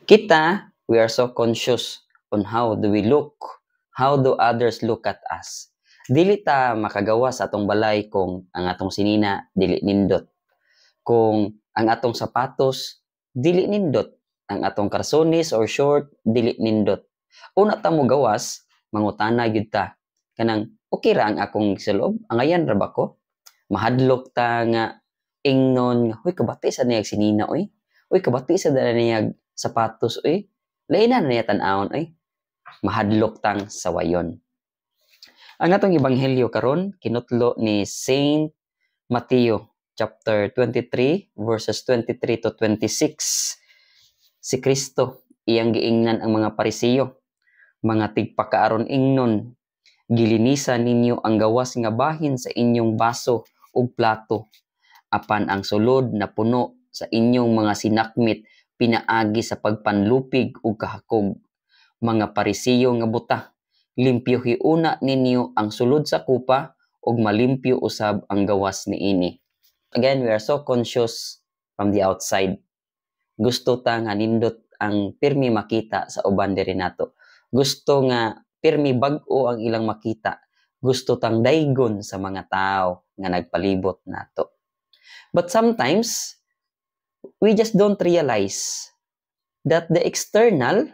Kita, we are so conscious on how do we look, how do others look at us. Dili ta makagawa sa atong balay kung ang atong sinina dili nindot. Kung ang atong sapatos dili nindot, ang atong karsones or short dili nindot. Una ta mo gawas, mangutana gyud ta. Kanang okay ra ang akong sulob, angayan ra ba ko? Mahadlok ta nga ingnon, "Huy, kabati sa niyag sinina oy. Uy, kabati sa dala niyag sapatos oy. Lain na niya tan-awon oy." Mahadlok tang sawayon. Ang atong ebanghelyo karon kinutlo ni Saint Mateo chapter 23 verses 23 to 26. Si Kristo iyang giingnan ang mga Parisiyo, "Mga tigpakaaron ingnon, gilinisan ninyo ang gawas nga bahin sa inyong baso ug plato, apan ang sulod na puno sa inyong mga sinakmit pinaagi sa pagpanlupig ug kahakog. Mga Parisiyo nga buta, limpyuhi una ninyo ang sulod sa kupa ug malimpyo usab ang gawas niini." Again, we are so conscious from the outside. Gusto ta nga nindot ang pirmi makita sa uban diri nato. Gusto nga pirmi bag-o ang ilang makita. Gusto tang daygon sa mga tao nga nagpalibot nato. But sometimes, we just don't realize that the external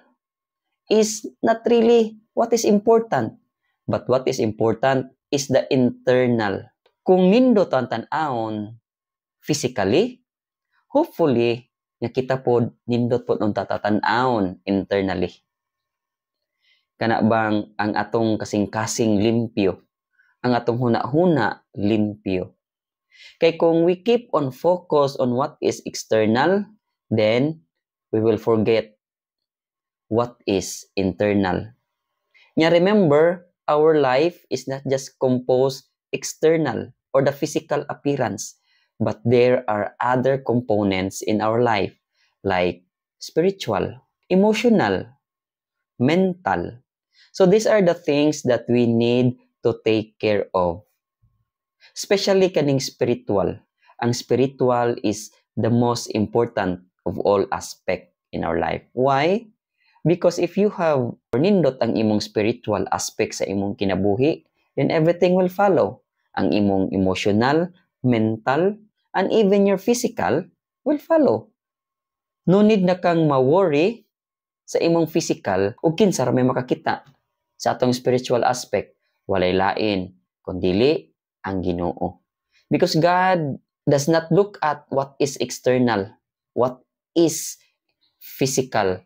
is not really what is important. But what is important is the internal. Kung nindot ang tan-awon physically, hopefully, nga kita pod nindot pod unta tan-awon internally. Kana bang ang atong kasing-kasing limpyo, ang atong huna-huna limpyo. Kay kung we keep on focus on what is external, then we will forget what is internal. Nya remember, our life is not just composed external or the physical appearance, but there are other components in our life like spiritual, emotional, mental. So these are the things that we need to take care of. Especially kaning spiritual. Ang spiritual is the most important of all aspect in our life. Why? Because if you have nindot ang imong spiritual aspect sa imong kinabuhi, then everything will follow. Ang imong emotional, mental, and even your physical will follow. No need na kang ma-worry sa imong physical ug kinsa ra may makakita sa atong spiritual aspect. Walay lain kundili ang Ginoo. Because God does not look at what is external, what is physical,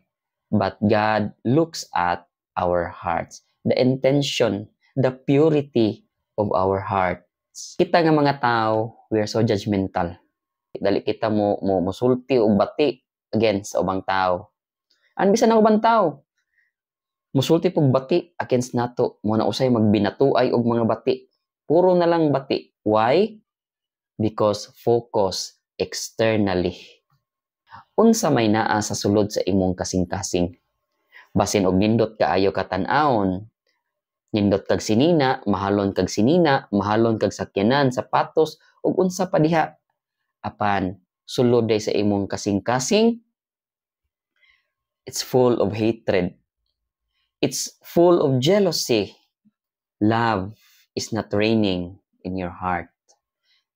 but God looks at our hearts, the intention, the purity of our hearts. Kita nga mga tao, we are so judgmental. Dali kita mo musulti og bati against sa ubang tao. An bisan ang ubang tao, musulti pug bati against nato, mo na usay magbinatuay og mga bati. Puro na lang bati. Why? Because focus externally. Unsa may naa sa sulod sa imong kasing-kasing? Basin og nindot kaayo ka tan-awon, nindot kag sinina, mahalon kag sinina, mahalon kag sakyanan, sapatos, ug unsa pa diha. Apan sulod day sa imong kasing-kasing, it's full of hatred. It's full of jealousy. Love is not reigning in your heart.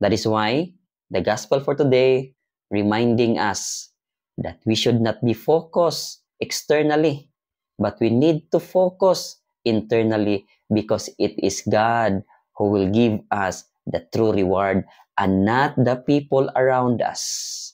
That is why the gospel for today reminding us that we should not be focused externally, but we need to focus internally because it is God who will give us the true reward and not the people around us.